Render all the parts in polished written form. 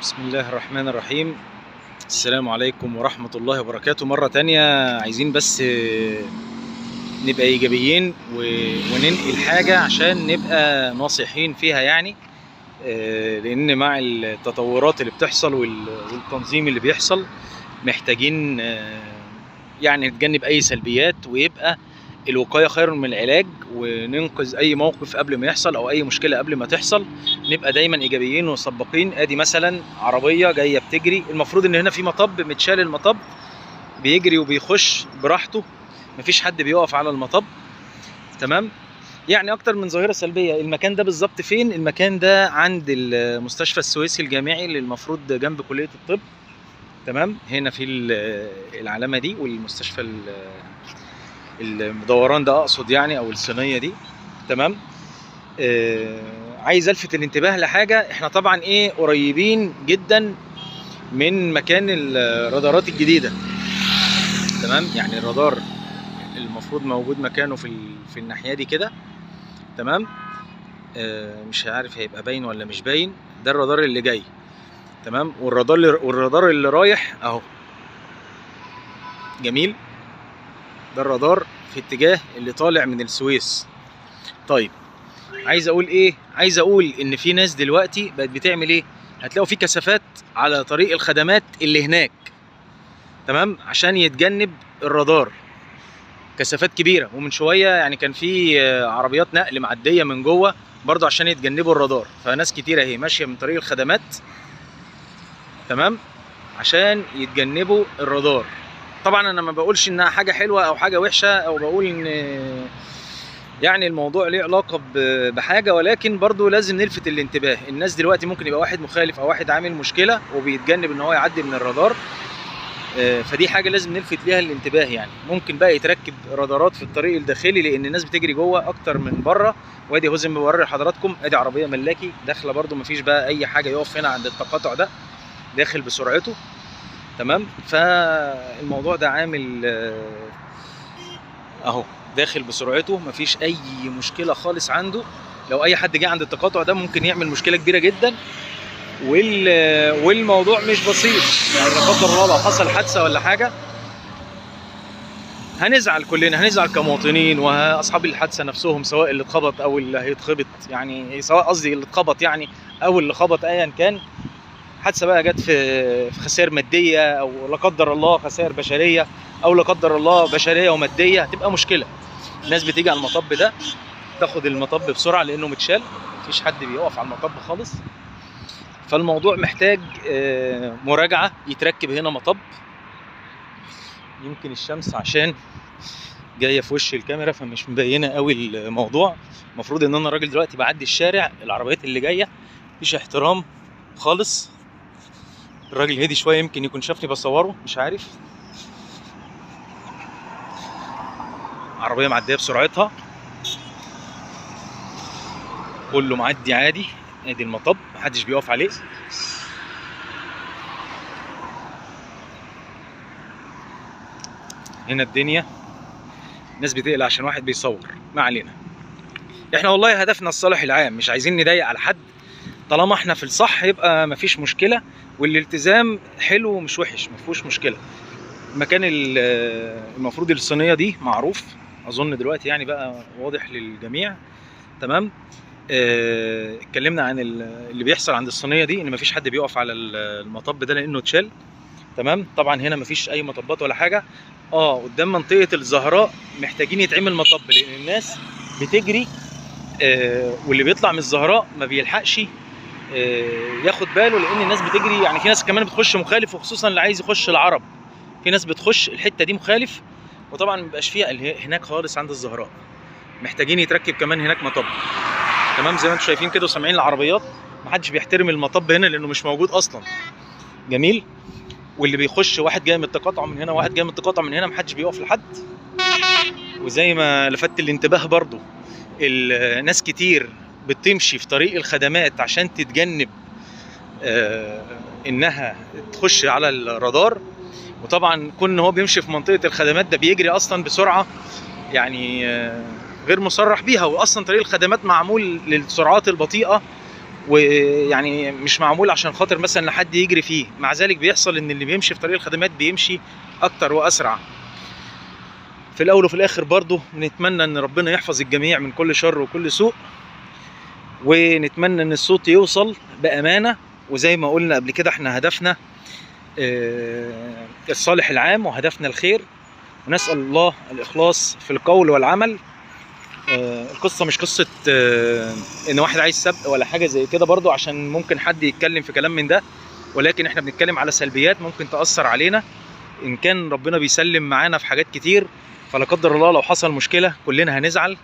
بسم الله الرحمن الرحيم. السلام عليكم ورحمة الله وبركاته. مرة تانية عايزين بس نبقى إيجابيين وننقل حاجة عشان نبقى ناصحين فيها، يعني لأن مع التطورات اللي بتحصل والتنظيم اللي بيحصل محتاجين يعني نتجنب أي سلبيات، ويبقى الوقاية خير من العلاج، وننقذ أي موقف قبل ما يحصل أو أي مشكلة قبل ما تحصل. نبقى دايما إيجابيين وسباقين. أدي مثلا عربية جاية بتجري، المفروض إن هنا في مطب، متشال المطب، بيجري وبيخش براحته، مفيش حد بيقف على المطب. تمام؟ يعني أكتر من ظاهرة سلبية. المكان ده بالظبط فين؟ المكان ده عند المستشفى السويسي الجامعي اللي المفروض جنب كلية الطب. تمام؟ هنا في العلامة دي، والمستشفى الدوران ده اقصد يعني، او الصينية دي. تمام؟ عايز الفت الانتباه لحاجة. احنا طبعا ايه قريبين جدا من مكان الرادارات الجديدة. تمام؟ يعني الرادار المفروض موجود مكانه في الناحية دي كده. تمام؟ مش عارف هيبقى باين ولا مش باين. ده الرادار اللي جاي. تمام؟ والرادار اللي رايح اهو. جميل. ده الرادار في اتجاه اللي طالع من السويس. طيب عايز اقول ايه؟ عايز اقول ان في ناس دلوقتي بقت بتعمل ايه؟ هتلاقوا في كثافات على طريق الخدمات اللي هناك. تمام؟ عشان يتجنب الرادار. كثافات كبيرة. ومن شوية يعني كان في عربيات نقل معدية من جوه برضو عشان يتجنبوا الرادار. فناس كتيرة اهي ماشية من طريق الخدمات. تمام؟ عشان يتجنبوا الرادار. طبعا انا ما بقولش انها حاجة حلوة او حاجة وحشة، او بقول ان يعني الموضوع ليه علاقة بحاجة، ولكن برضو لازم نلفت الانتباه. الناس دلوقتي ممكن يبقى واحد مخالف او واحد عامل مشكلة وبيتجنب ان هو يعدي من الرادار، فدي حاجة لازم نلفت ليها الانتباه. يعني ممكن بقى يتركب رادارات في الطريق الداخلي، لان الناس بتجري جوه اكتر من بره. وادي اهو زي ما بوري لحضراتكم، ادي عربية ملاكي داخله برضو، مفيش بقى اي حاجة، يقف هنا عند التقاطع ده داخل بسرعته. تمام؟ فالموضوع ده عامل اهو داخل بسرعته، مفيش اي مشكلة خالص عنده. لو اي حد جه عند التقاطع ده ممكن يعمل مشكلة كبيرة جدا، والموضوع مش بسيط. يعني لا قدر الله لو حصل حادثه ولا حاجة هنزعل كلنا، هنزعل كمواطنين واصحاب الحادثة نفسهم، سواء اللي اتخبط او اللي هيتخبط، يعني سواء قصدي اللي اتخبط يعني او اللي خبط، ايا كان. حادثه بقى جت في خسائر مادية، او لا قدر الله خسائر بشرية، او لا قدر الله بشرية وماديه، هتبقى مشكلة. الناس بتيجي على المطب ده تاخد المطب بسرعة لانه متشال، مفيش حد بيقف على المطب خالص. فالموضوع محتاج مراجعه. يتركب هنا مطب. يمكن الشمس عشان جاية في وش الكاميرا فمش مبينة قوي الموضوع. المفروض ان انا راجل دلوقتي بعدي الشارع، العربيات اللي جاية مفيش احترام خالص. الراجل هدي شوية، يمكن يكون شافني بصورة، مش عارف. عربية معدية بسرعتها، كله معدي عادي. ادي المطب محدش بيقف عليه. هنا الدنيا الناس بتقلق عشان واحد بيصور. ما علينا، احنا والله هدفنا الصالح العام، مش عايزين نضايق على حد. طالما احنا في الصح يبقى مفيش مشكلة، والالتزام حلو ومش وحش، مفيهوش مشكلة. مكان المفروض الصينية دي معروف اظن دلوقتي، يعني بقى واضح للجميع. تمام؟ اتكلمنا عن اللي بيحصل عند الصينية دي، ان مفيش حد بيقف على المطب ده لانه اتشال. تمام؟ طبعا هنا مفيش اي مطبات ولا حاجة. قدام منطقة الزهراء محتاجين يتعمل مطب، لان الناس بتجري، واللي بيطلع من الزهراء ما بيلحقش ياخد باله، لان الناس بتجري. يعني في ناس كمان بتخش مخالف، وخصوصا اللي عايز يخش العرب، في ناس بتخش الحتة دي مخالف، وطبعا ما بيبقاش فيها هناك خالص عند الزهراء. محتاجين يتركب كمان هناك مطب. تمام؟ زي ما انتم شايفين كده وسامعين العربيات، محدش بيحترم المطب هنا لانه مش موجود اصلا. جميل. واللي بيخش واحد جاي من التقاطع من هنا، واحد جاي من التقاطع من هنا، محدش بيقف لحد. وزي ما لفت الانتباه برضو، الناس كتير بتمشي في طريق الخدمات عشان تتجنب انها تخش على الرادار. وطبعا كون هو بيمشي في منطقة الخدمات ده بيجري اصلا بسرعة يعني غير مصرح بيها، واصلا طريق الخدمات معمول للسرعات البطيئة ويعني مش معمول عشان خاطر مثلا حد يجري فيه. مع ذلك بيحصل ان اللي بيمشي في طريق الخدمات بيمشي اكتر واسرع. في الاول وفي الاخر برضه نتمنى ان ربنا يحفظ الجميع من كل شر وكل سوء، ونتمنى ان الصوت يوصل بامانه. وزي ما قلنا قبل كده احنا هدفنا الصالح العام وهدفنا الخير، ونسال الله الاخلاص في القول والعمل. القصة مش قصة ان واحد عايز سبق ولا حاجة زي كده برضو، عشان ممكن حد يتكلم في كلام من ده، ولكن احنا بنتكلم على سلبيات ممكن تاثر علينا. ان كان ربنا بيسلم معانا في حاجات كتير، فلا قدر الله لو حصل مشكلة كلنا هنزعل.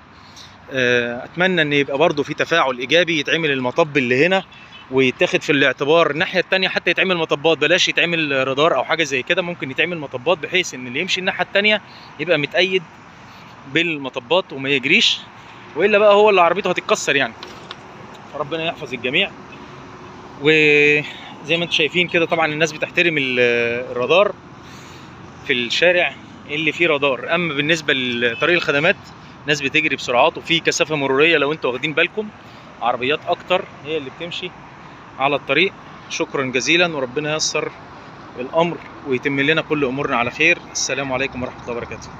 اتمنى ان يبقى برضو في تفاعل ايجابي، يتعمل المطب اللي هنا ويتاخد في الاعتبار الناحية الثانية، حتى يتعمل مطبات، بلاش يتعمل رادار او حاجة زي كده، ممكن يتعمل مطبات بحيث ان اللي يمشي الناحية الثانية يبقى متأيد بالمطبات وما يجريش، والا بقى هو اللي عربيته هتتكسر يعني. فربنا يحفظ الجميع. وزي ما انتم شايفين كده طبعا الناس بتحترم الرادار في الشارع اللي فيه رادار. اما بالنسبة لطريق الخدمات الناس بتجري بسرعات وفي كثافة مروريه، لو انتوا واخدين بالكم عربيات اكتر هي اللي بتمشي على الطريق. شكرا جزيلا، وربنا ييسر الامر ويتم لنا كل امورنا على خير. السلام عليكم ورحمة الله وبركاته.